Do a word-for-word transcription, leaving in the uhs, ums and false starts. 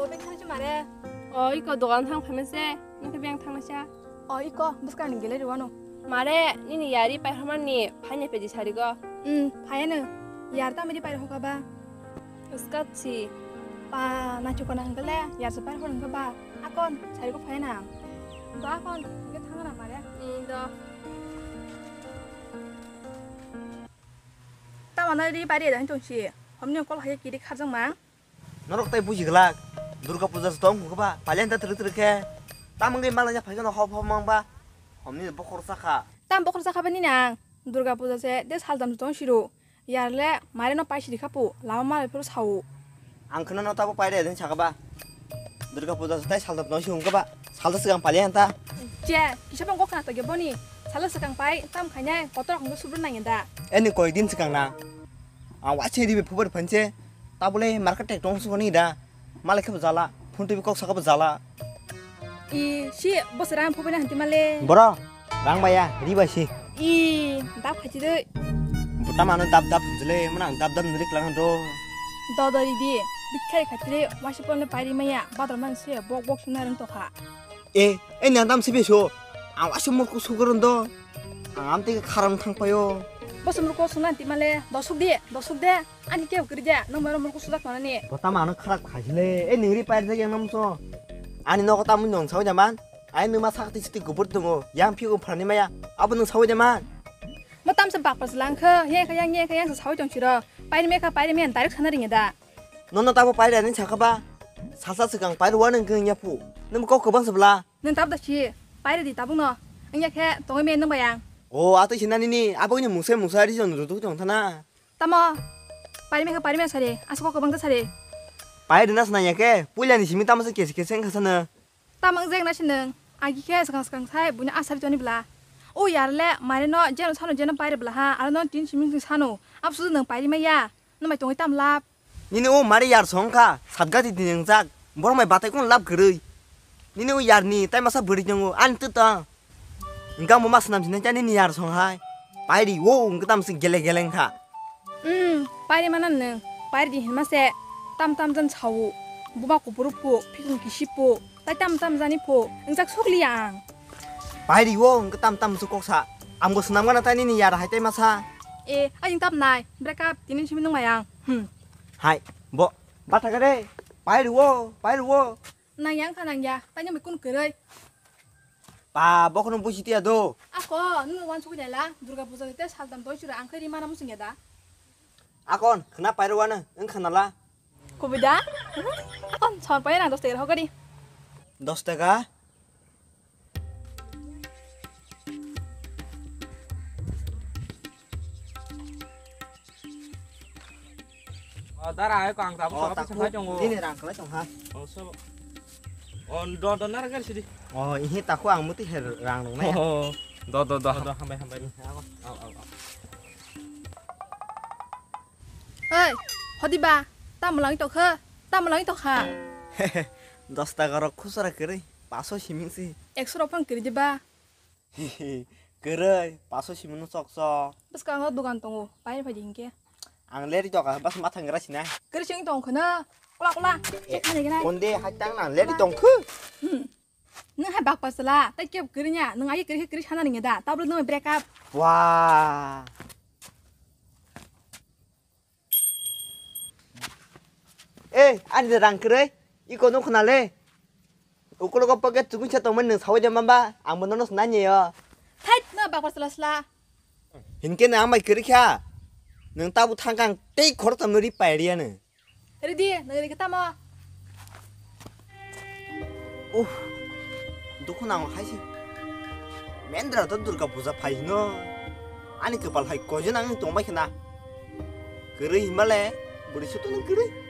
Bai thang si mare. O, iko dogan thang phaima se, nokhe beng thang masa. O, iko, bwskang ni gele rwano. Mare, nini yari pai hamani, phaine peji sarigo. Hmm, phayano. Yar ta midi pai hoka ba. Uskatsi. Pa, na chukona hangkale, yar se pai hor hangka ba. Akon, sarigo phayana. Do akon, hingke thangana mare. Hmm, do. Tamo na ri pai ri da hintong si. Homni kol hai kiri kharjang mang. Norok tai buji glak. Durga puja se tong khe ba, palen ta trik trik khe. Tamang ge malanya phai no hop hop mang ba. Homni bokhor sakha. Tam bokhor sakha ba ni nang. Durga puja se de sal dam tong siru. Yar le mare no pai sidi khapu. Lama mare phuru sau. Ang khna no tabo pai re den sakha ba. Durga puja se tai sal dam tong si hung khe ba. Sal da swkang palen ta. Je, kisa bang gokna to ge boni. Sal da swkang pai tam khainai kotor hong subru nang da. Eni koi din swkang na. Ang waise ribe phubar phanse, tabole market tek tong sukoni da. Malai khe bo jala, phun twi kok saka bo jala. I, si, boss rang phubar na hanti male. Boro, rang baya, riba si. I, dap khachi de. Buta mano dap dap jele, mana dap dap nuri klang do. Do do ri di, bikhari khachi de, wasi pon le pairi maya, badar man se, bok bok suna rang tokha. E, e, nyandam si beso. Ang waise murku sugaron do. Ang amtwi khe kharang thang paio. Bosom rukho sungna anti male, dosuk di, dosuk de. Ani kebo kiri de, nang mero murku sudak manani. Bota mano kharak khaisile, e ningri pair de yang namso. Ani nogo tamni nong sawi jaman. Ai numa sakti siti gubur tungo, yang phigo phrani maya. Abo nung sawi jaman. Mo tamsa bakpa se langkhe, ye kha yang, ye kha yang se sawi tong siro. Pair me kha, pair me yang direct sana ringe da. Nono tabo pair ani sakha ba. Sasa swkang pair wa nung khe ya pu. Nung kok kobang se bla. Nung tab da si, pair di tabung no. Ang ya khe tongwi me nung bayang. O, atwi sinani ni, abo ni mungsa mungsa ri jon rutuk tong thana. Tamo, parimeng khe parimeng sari, aswk kok kwbangta sari. Pai rwna swnam ya khe, puila ni simi tamo se kesi kesi wngkha sano. Tamo wng jek na se nwng, agi khe swkang swkang sai buino asari toni bwla. O yar le, mare no jeno sano jeno pai rw bwla ha, aro no tin simi sano, abso nwng pai rima ya, nwng bai tongwi tam lab. Nini o mare yar song kha, satgati di nwngjak, borok mai batai kung lab kwrwi. Nini o yar ni tai masa bwrwi tongo, ani twtang. Hingke amo ma swnam sinai chani ni yar song hai. Pairi o hingke tam se gele gele wngkha. Hmm, pairi mana nwng. Pairi di hinma se. Tam tam jan sao. Buma kupuru phu, phikung kisi phu. Tai tam tam jani phu. Wngjak sokliya ang. Pairi o hingke tam tam se kok sa. Ang bo swnam gana tai nini yar hai tai masa. E, ayung tam nai. Break up, tini simi nung mayang. Hmm. Hai, bo. Batha kare. Pairi o, pairi o. Nang yang kha nang ya. Tai nang mai kun kwrwi. Pa, bokhorno busi tiya do. Ako, nung wansugwi naila, Durga Puja te saldam doi chura ang khe ri mana musung ya da. Akon, khna pairo wano, wng khna la. Kubui da? Akon, son paina dos taka hokari. Dos taka? O, dara, ai, ko ang tabuk. O, sabo taku, sabo tongo. Nini rang kwlai tong ha. O, sabo. O, do, do, nara gari sidi. O, ihi taku ang muti her rang rong nai. O, do, do, do. Do, do, hambai, hambai. Ihi, ako. Au, au, au. Oi, hodi ba, tamo langwi tokha, tamo langwi tokha. Dos taka rok khusra kwrwi, paso siming si. Ekso rok phang kwrwi di ba. Kwrwi, paso simino chok chok. Bwskango dogan tongo, paina phaidi hinkhe. Ang leri toka, bas mathang gra sina. Kwrwi sing tong khwna, kola kola, chek mani gana. Konde hai tang na leri tong khu. Hmm. Nwng hai bakpa sala, tai kebo kwrwi nya, nwng ai kwrwi khe kwrwi sana ringya da, tablo nwng break up. Wah. Eh, ani rang kwrwi, iko no khna le. Ukulogo pocket chukun sa tongmani nwng sawi de mamba, ang bo nono swnai nyo. Thait, no bakbar sla sla. Hinkhe nwng amai kwrwi kha. Nwng tabu thangkang tei khoroktham no ri pairiya no. Ridi, nwng rikhe tamo. Uff, dukhu nango hai se. Mendra to Durga Puja phai hino. Ani kwpal hai koijon ang tongbai khna. Kwrwi hinmale, bwrwi sutu nwng kwrwi.